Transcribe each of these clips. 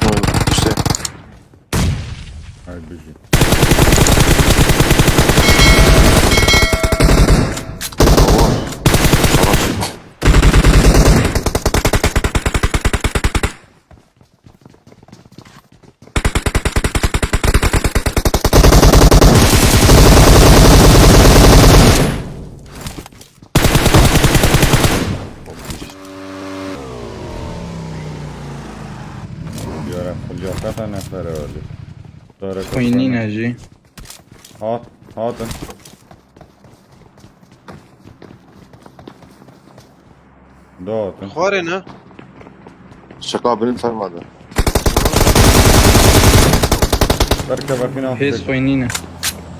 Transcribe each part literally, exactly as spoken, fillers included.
Oğlum, işte. Hay bijî. Savaş. Yara xulya qata nefere öldü. Xwînîne jî. Hat, hatin. Dağıtın. Xwarê ne? Şaka benim fermadı. Berke bakın. Hêz xwînîne.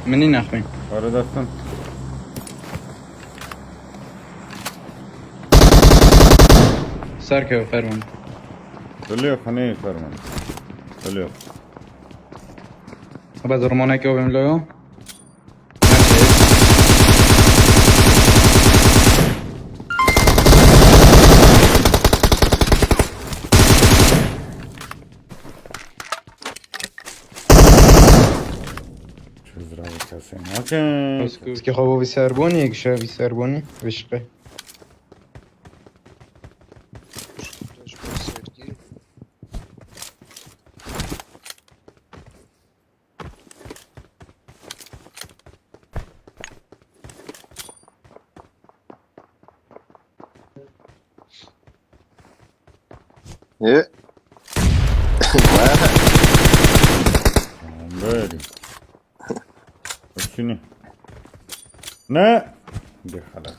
Minî nexwîn. Aradasın. Serkeve ferman. Ölüyor, hani ferman. Ölüyor. Bas romaneke ovim loyo. Çözdür abi, kesin. Okey. Ski xwe bo vî serbonî, yek şe vî serbonî, vişqe. E? Böyle. Şunu. Ne? Bir hala.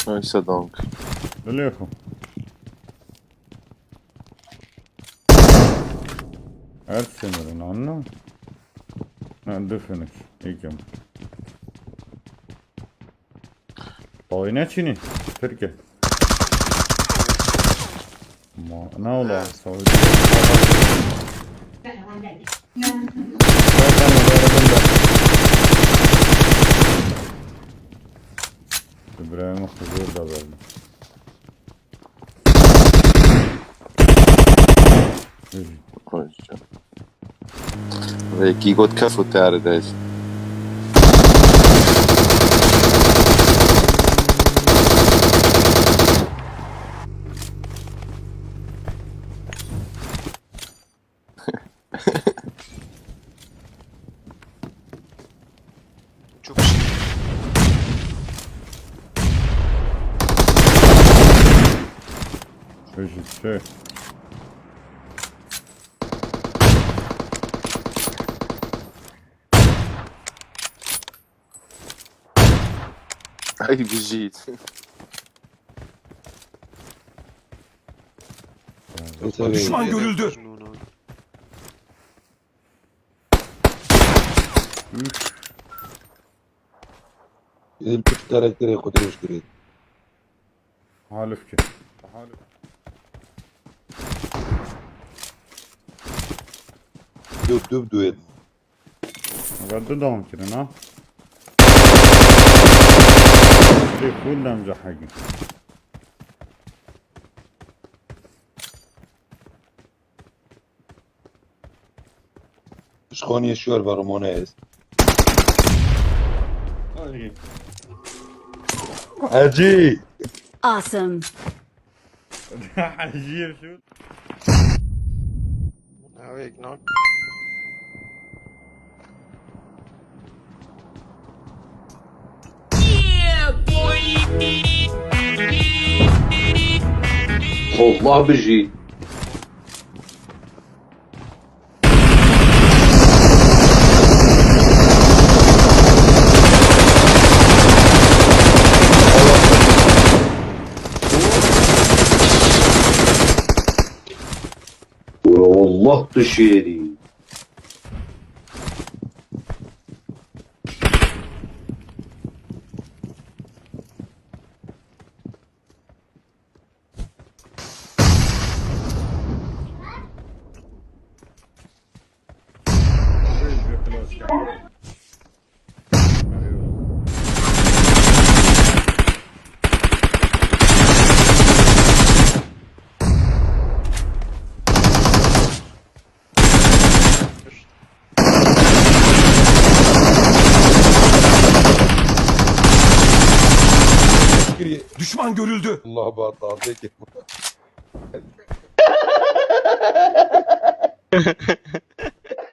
Neyse, dank. Biliyorum. Her sınırın anla. Ha, definish. İyi ki. Oyna çini. Türkiye. Ma, ne ola? Saudi. İbrahim huzur da verdi. Vekî got kef û teride. Çok şey. Şey, şey. Ay, bijît. Düşman görüldü. Bizim Türk karakterê xwe dirêj kirî. Halif ki. Halif. Dub, dub, duet. Ve du dam kirin ha. Lê full dem cehegin. Pişxaniye şuwer ve Romane ez. Hacı. Awesome. Hacı şu. Awek nak. Allah bijî. Wallah tu şêrî. Düşman görüldü. Allah, bana taze gel.